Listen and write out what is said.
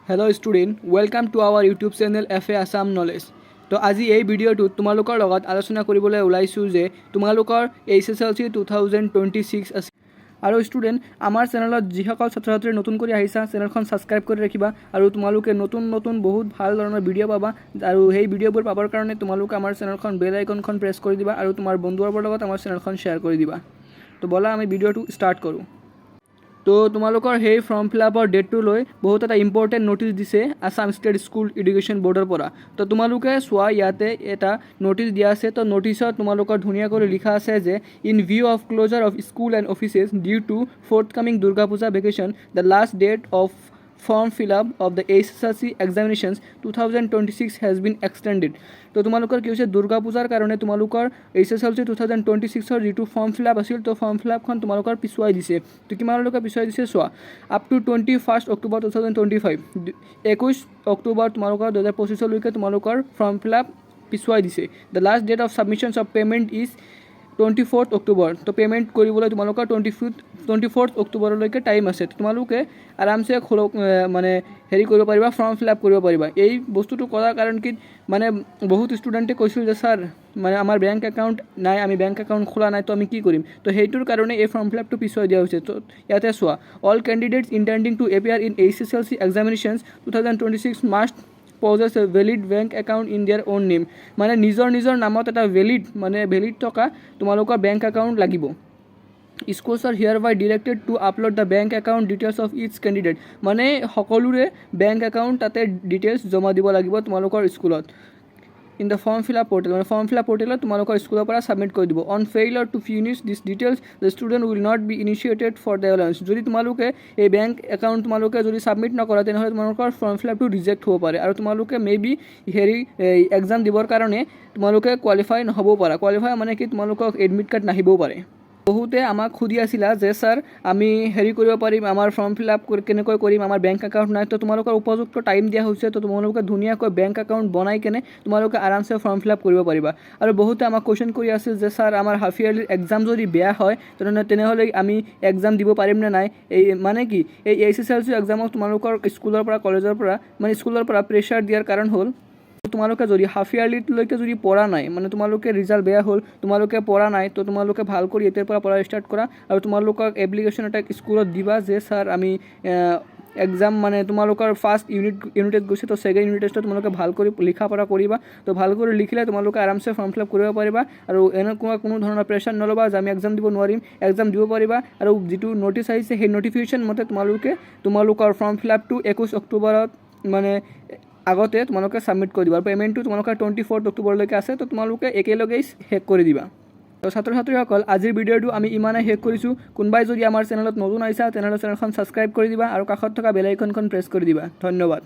Hello student, welcome to our YouTube channel FA Assam Knowledge. তো আজি এই ভিডিঅ'টোত তোমালোকৰ লগত আলোচনা কৰিবলৈ ওলাইছোঁ যে তোমালোকৰ HSLC 2026 আছে। আৰু ষ্টুডেণ্ট, আমাৰ চেনেলত যিসকল ছাত্ৰ ছাত্ৰী নতুন কৰি আহিছা, চেনেলখন ছাবস্ক্ৰাইব কৰি ৰাখিবা আৰু তোমালোকে নতুন নতুন বহুত ভাল ধৰণৰ ভিডিঅ' পাবা। আৰু সেই ভিডিঅ'বোৰ পাবৰ কাৰণে তোমালোকে আমাৰ চেনেলখন বেল আইকনখন প্ৰেছ কৰি দিবা আৰু তোমাৰ বন্ধুবৰ্গৰ লগত আমাৰ চেনেলখন শ্বেয়াৰ কৰি দিবা। তো ব'লা, আমি ভিডিঅ'টো ষ্টাৰ্ট কৰোঁ। তো তোমালোকৰ সেই ফৰ্ম ফিল আপৰ ডেটটো লৈ বহুত এটা ইম্পৰ্টেণ্ট ন'টিছ দিছে আছাম ষ্টেট স্কুল এডুকেশ্যন ব'ৰ্ডৰ পৰা। তো তোমালোকে চোৱা, ইয়াতে এটা ন'টিছ দিয়া আছে। তো ন'টিছত তোমালোকৰ ধুনীয়া কৰি লিখা আছে যে "In view of closure of school and offices due to forthcoming Durga Puja vacation, the last date of form fill up of the HSLC examinations 2026 has been extended." তো তোমালোকৰ কি হৈছে, দুৰ্গা পূজাৰ কাৰণে তোমালোকৰ HSLC 2026ৰ যিটো ফৰ্ম ফিল আপ আছিল, তো ফৰ্ম ফিল আপখন তোমালোকৰ পিছুৱাই দিছে। তো কিমানলৈকে পিছুৱাই দিছে চোৱা, up to 21st October 2025। 21 October তোমালোকৰ 2025লৈকে তোমালোকৰ ফৰ্ম ফিল আপ পিছুৱাই দিছে। The last date of submissions of payment is 24th October. তো পে'মেণ্ট কৰিবলৈ তোমালোকৰ 24th অক্টোবৰলৈকে টাইম আছে। তো তোমালোকে আৰামছে খোলক, মানে হেৰি কৰিব পাৰিবা, ফৰ্ম ফিল আপ কৰিব পাৰিবা। এই বস্তুটো কৰাৰ কাৰণ কি, মানে বহুত ষ্টুডেণ্টে কৈছিল যে ছাৰ, মানে আমাৰ বেংক একাউণ্ট নাই, আমি বেংক একাউণ্ট খোলা নাই, তো আমি কি কৰিম? তো সেইটোৰ কাৰণে এই ফৰ্ম ফিল আপটো পিছুৱাই দিয়া হৈছে। তো ইয়াতে চোৱা, "All candidates intending to appear in HSLC examinations 2026 must possess a valid bank account in their own name." মানে নিজৰ নিজৰ নামত এটা ভেলিড, মানে ভেলিড থকা তোমালোকৰ বেংক একাউণ্ট লাগিব। "Schools are hereby directed to upload the bank account details of each candidate." মানে সকলোৰে বেংক একাউণ্ট তাতে ডিটেইলছ জমা দিব লাগিব তোমালোকৰ স্কুলত, in the form fill up portal. মানে ফৰ্ম ফিল আপ পৰ্টেলত তোমালোকৰ স্কুলৰ পৰা ছাবমিট কৰি দিব। "On failure to furnish this details, the student will not be initiated for the allowance." যদি তোমালোকে এই বেংক একাউণ্ট তোমালোকে যদি ছাবমিট নকৰা, তেনেহ'লে তোমালোকৰ ফৰ্ম ফিল আপটো ৰিজেক্ট হ'ব পাৰে আৰু তোমালোকে মে বি হেৰি এই এক্সাম দিবৰ কাৰণে তোমালোকে কোৱালিফাই নহ'বও পাৰা। কোৱালিফাই মানে কি, তোমালোকক এডমিট কাৰ্ড নাহিবও পাৰে। বহুতে আমাক সুধি আছিলা যে ছাৰ, আমি হেৰি কৰিব পাৰিম, আমাৰ ফৰ্ম ফিল আপ কেনেকৈ কৰিম, আমাৰ বেংক একাউণ্ট নাই। তো তোমালোকৰ উপযুক্ত টাইম দিয়া হৈছে। তো তোমালোকে ধুনীয়াকৈ বেংক একাউণ্ট বনাই কেনে তোমালোকে আৰামছে ফৰ্ম ফিল আপ কৰিব পাৰিবা। আৰু বহুতে আমাক কুৱেশ্যন কৰি আছিল যে ছাৰ, আমাৰ হাফ ইয়াৰলি এক্সাম যদি বেয়া হয়, তেনেহ'লে আমি এক্সাম দিব পাৰিম নে নাই? এই মানে কি, এই এইচএছএলচি এক্সামক তোমালোকৰ স্কুলৰ পৰা, কলেজৰ পৰা, মানে স্কুলৰ পৰা প্ৰেছাৰ দিয়াৰ কাৰণ হ'ল, তোমালোকে যদি হাফ ইয়াৰলিলৈকে যদি পঢ়া নাই, মানে তোমালোকে ৰিজাল্ট বেয়া হ'ল, তোমালোকে পঢ়া নাই, তো তোমালোকে ভাল কৰি এতিয়াৰ পৰা পঢ়া ষ্টাৰ্ট কৰা আৰু তোমালোকক এপ্লিকেশ্যন এটা স্কুলত দিবা যে ছাৰ, আমি এক্সাম, মানে তোমালোকৰ ফাৰ্ষ্ট ইউনিট গৈছে, তো ছেকেণ্ড ইউনিট টেষ্টত তোমালোকে ভাল কৰি লিখা পঢ়া কৰিবা। তো ভাল কৰি লিখিলে তোমালোকে আৰামছে ফৰ্ম ফিল আপ কৰিব পাৰিবা আৰু এনেকুৱা কোনো ধৰণৰ প্ৰেছাৰ নল'বা যে আমি এক্সাম দিব নোৱাৰিম। এক্সাম দিব পাৰিবা। আৰু যিটো ন'টিছ আহিছে, সেই ন'টিফিকেশ্যন মতে তোমালোকে তোমালোকৰ ফৰ্ম ফিল আপটো 21 অক্টোবৰত, মানে আগতে তোমালোকে ছাবমিট কৰি দিবা আৰু পে'মেণ্টটো তোমালোকৰ 24 অক্টোবৰলৈকে আছে। তো তোমালোকে একেলগেই শেষ কৰি দিবা। তো ছাত্ৰ ছাত্ৰীসকল, আজিৰ ভিডিঅ'টো আমি ইমানেই শেষ কৰিছোঁ। কোনোবাই যদি আমাৰ চেনেলত নতুন আহিছা, তেনেহ'লে চেনেলখন ছাবস্ক্ৰাইব কৰি দিবা আৰু কাষত থকা বেল আইকনখন প্ৰেছ কৰি দিবা। ধন্যবাদ।